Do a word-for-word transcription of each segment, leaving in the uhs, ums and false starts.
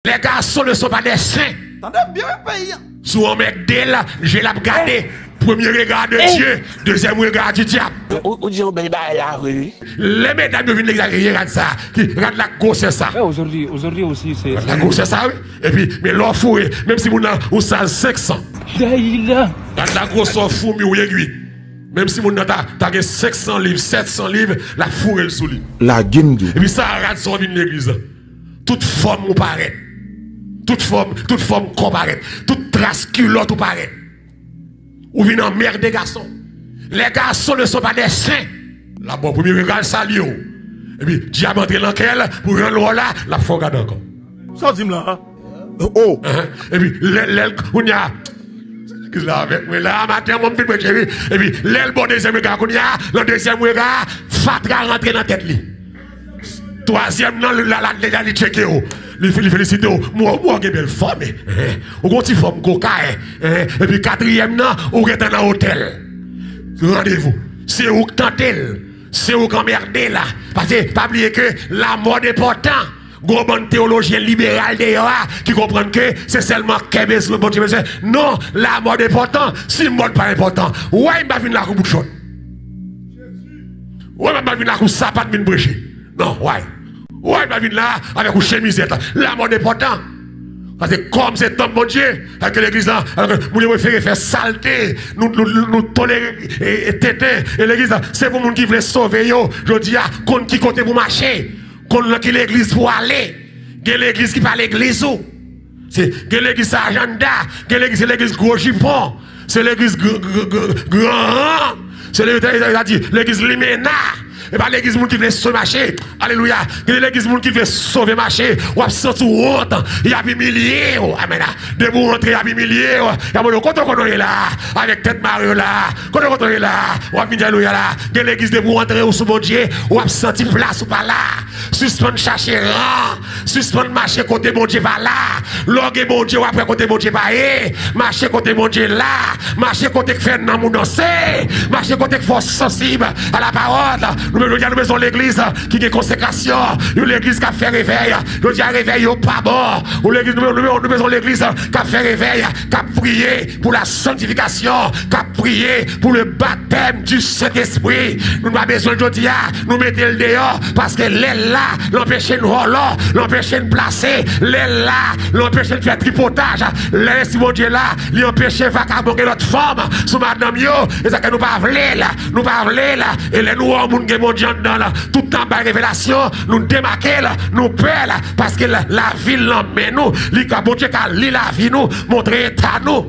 Les garçons ne sont pas des saints. Tande byen wi peyi an. Si w anmède l, je l ap gade. Premier regard de Dieu, deuxième regard du diable. Ou, ou di yon bèl bagay la vre wi. Lè medam yo vin legliz ak rad sa, ki rad la gwosè sa. Eh, aujourd'hui, aujourd'hui aussi, c'est. Rad la gwosè sa wi. Epi men lè w foure, menm si moun nan ou sal senk san. Daïla. Rad la gwosè w foumi w egwi. Menm si moun nan ta, ta gen senk san liv, sèt san liv, l ap foure l sou li. Lage m di w. Epi sa rad sa w vin legliz la. Tout fòm ou parèt. Tout fòm, tout fòm kò parèt. Tout tras kilòt ou parèt. Ou vin anmède gason. Les garçons ne sont pas des saints. L ap ba w premye regard l salye w. Epi dyab antre nan kè l pou rann wòl la, l ap fè w gade ankò. Sa w di m la a? Oh! Epi lè, lè l, kounye a, legliz la avèk mwen la, maten an mwen m fin preche wi. Epi lè l ba w dezyèm regard kounye a, nan dezyèm regard, fatra rantre nan tèt li. Twazyèm nan, la, la, la, li tcheke w. Li, li felisite w. Mwen, mwen gen bèl fòm. Ou gon ti fòm koka. Epi katriyèm nan, ou gentan nan otèl. Randevou. Se ou k tante l. Se ou k anmède la. Paske pa bliye ke lamò enpòtan. Gon bann teyolojyen liberal deyò a ki konprann ke se sèlman kè bezwen, Bondye bezwen. Non, lamò enpòtan, si mò pa enpòtan. Why m pa vin la kou bout chòt? Why m pa vin la kou sapat vin preche? Non, why? Why m pa vin la avèk ou chemizèt? Lamò enpòtan. Paske kòm se tanp Bondye, avèk legliz la, avèk moun yo prefere fè salte, nou, nou, nou, nou tolere e, e tenten. E legliz la, se pou moun ki vle sove yo. Jodi a, konn ki kote pou mache. Konn nan ki legliz pou ale. Gen legliz ki pa legliz ou. Se, gen legliz se ajanda, gen legliz se legliz gwo jipon. Se legliz gr- gr- gr- gran ran. Se legliz, ta di, legliz limena. E pa legliz moun ki vle sove mache. Alelouya. Gen legliz moun ki vle sove mache. W ap santi w wont. Y ap imilye w. Amèn. Depi w rantre, y ap imilye w. Y ap mande w, kote w konnen w ye la? Avèk tèt mare w la. Kote w konnen w ye la? W ap vin di alelouya la. Gen legliz depi w rantre ou sou Bondye, w ap santi plas ou pa la. Sispann chache ran. Sispann mache kote Bondye pa la. Lè w gen Bondye, w ap wè kote Bondye pa ye. Mache kote Bondye la. Mache kote k fè nanm ou danse. Mache kote k fè w sansib a la pawòl. Nou, jodi a, nou bezwen yon legliz ki gen konsekrasyon. Yon legliz k ap fè revèy. Jodi a, revèy yo pa bon. Yon legliz, nou, nou, nou bezwen yon legliz k ap fè revèy, k ap priye pou la sanktifikasyon, k ap priye pou le batèm du Sentespri. Nou pa bezwen l jodi a, nou mete l deyò, paske lè l la, l anpeche n vòlò, l anpeche n plase, lè l la, l anpeche n fè tripotaj. Lè Lespri Bondye la, li anpeche vakabon gen lòt fanm sou madanm yo, e sa ke nou pa vle l, nou pa vle l. E lè nou wè yon moun gen Bondye anndan l, tout tan bay revelasyon, nou demake l, nou pè l, paske l, lavi l nan men nou, li ka, Bondye ka li lavi nou, montre eta nou.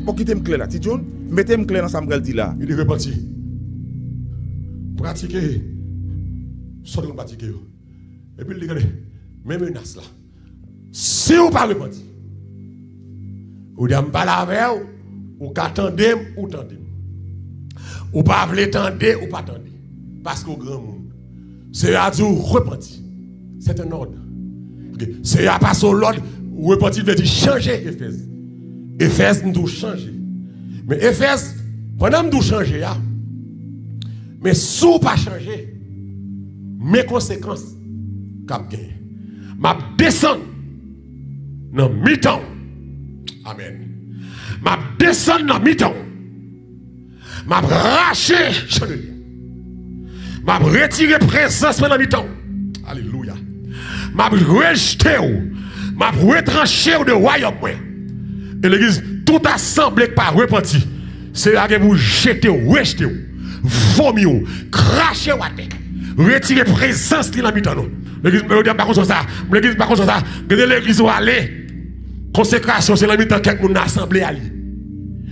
Bon, kite m klè la. Ti John, mete m klè nan sa m pral di la. Li di repanti. Pratike sa w te konn pratike yo. Epi l di, gade, men menas la. Si w pa repanti, ou di a m pale avè w, ou ka tande m, ou tande m. Ou pa vle tande, ou pa tande. Paske w granmoun. Seyè a di w repanti. C'est un ordre. Ok. Seyè a pase w lòd, repanti vle di chanje, Efèz. Efèz, m di w chanje. Men Efèz, pandan m di w chanje a, men si w pa chanje, men konsekans k ap genyen. M ap desann nan mitan w. Amèn. M ap desann nan mitan w. M ap rache chandeliye. M ap retire prezans mwen nan mitan w. Alelouya. M ap rejte w. M ap retranche w de wayòm mwen. E legliz, tout asanble k pa repanti, Seyè a gen pou jete w, rejte w, vomi w, krache w atè, retire prezans li nan mitan nou. Legliz, jodi a m pa konn sa. Legliz, m pa konn sa. Gen de legliz ou ale, konsekrasyon se nan mitan kèk moun nan asanble a li.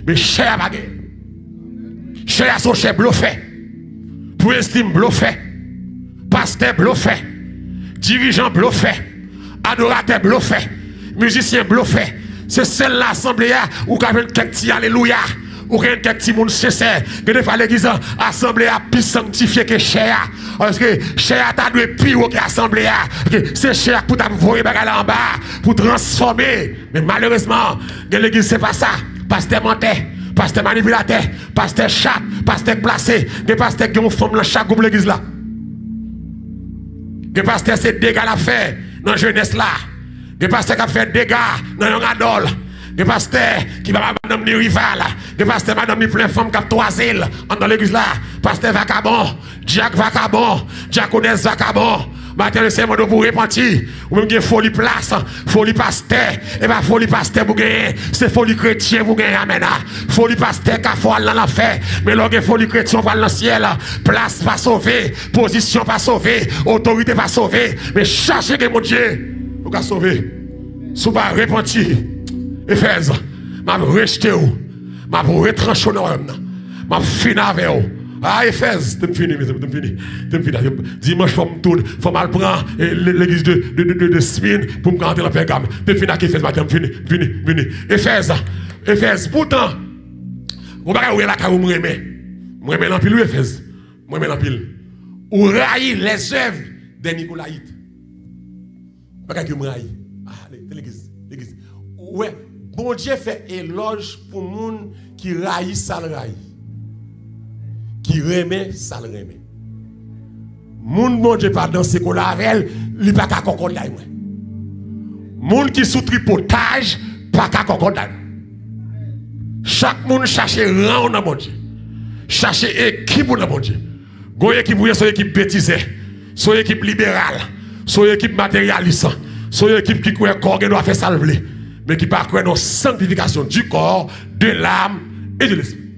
Men chè a pa gen. Chè a se yon chè blofè. Prince Team blofè. Pastè blofè. Dirijan blofè. Adoratè blofè. Mizisyen blofè. Se sèl nan asanble a ou ka jwenn kèk ti alelouya. Ou ka jwenn kèk timoun sensè. Gen de fwa legliz, asanble a pi sanktifye ke chè a. Paske chè a ta dwe pi wo ke asanble a. Paske se chè a k pou t ap voye bagay la anba pou transfòme. Men malerezman, gen legliz se pa sa. Pastè mantè, pastè manipilatè, pastè chat, pastè k plase. Gen pastè k gen yon fanm nan chak gwoup legliz la. Gen pastè se dega l ap fè nan jenès la. Gen pastè k ap fè dega nan yon adòl. Gen pastè ki ba madanm li rival. Gen pastè madanm li plen fanm k ap twaze l anndan legliz la. Pastè vakabon, dyak vakabon, dyakonès vakabon. Maten, Lesenyè mande w pou w repanti. Ou menm gen foli plas, foli pastè. E pa foli pastè pou genyen, se foli kretyen pou genyen, amèn. Foli pastè ka fè w al nan lanfè. Men lè w gen foli kretyen, w pral nan syèl. Plas pa sove, pozisyon pa sove, otorite pa sove. Men chache gen Bondye pou w ka sove. Si w pa repanti, Efèz, m ap rejte w. M ap retranche w nan wayòm nan. M ap fini avè w. A, Efèz, te m fini, mezanmi, te m fini. Te m fini. Dimanch, fò m tou, fò m al pran eh, le- legliz de, de, de, de, de Smyrne pou m ka antre nan Pègam. Te m fini ak Efèz maten, m fini, fini, fini. Efèz, Efèz, poutan, yon bagay ou wè lakay ou m renmen. M renmen l anpil, wi, Efèz. M renmen l anpil. Ou rayi lèzèv dè Nikolayit. Bagay ke m rayi. Ah, le- te legliz, legliz. Ou wè, Bondye fè elòj pou moun ki rayi sa l rayi, ki renmen sa l renmen. Moun Bondye pa danse kole avè l, li pa ka kòkòday mwen. Moun ki sou tripotaj pa ka kòkòday mwen. Chak moun chache ran w nan Bondye. Chache ekip ou nan Bondye. Gon ekip ou ye, se yon ekip betizè, se yon ekip liberal, se yon ekip materyalis, se yon ekip ki kwè kò gen dwa fè sa l vle, men ki pa kwè nan sanktifikasyon du corps, de l'âme et de l'esprit.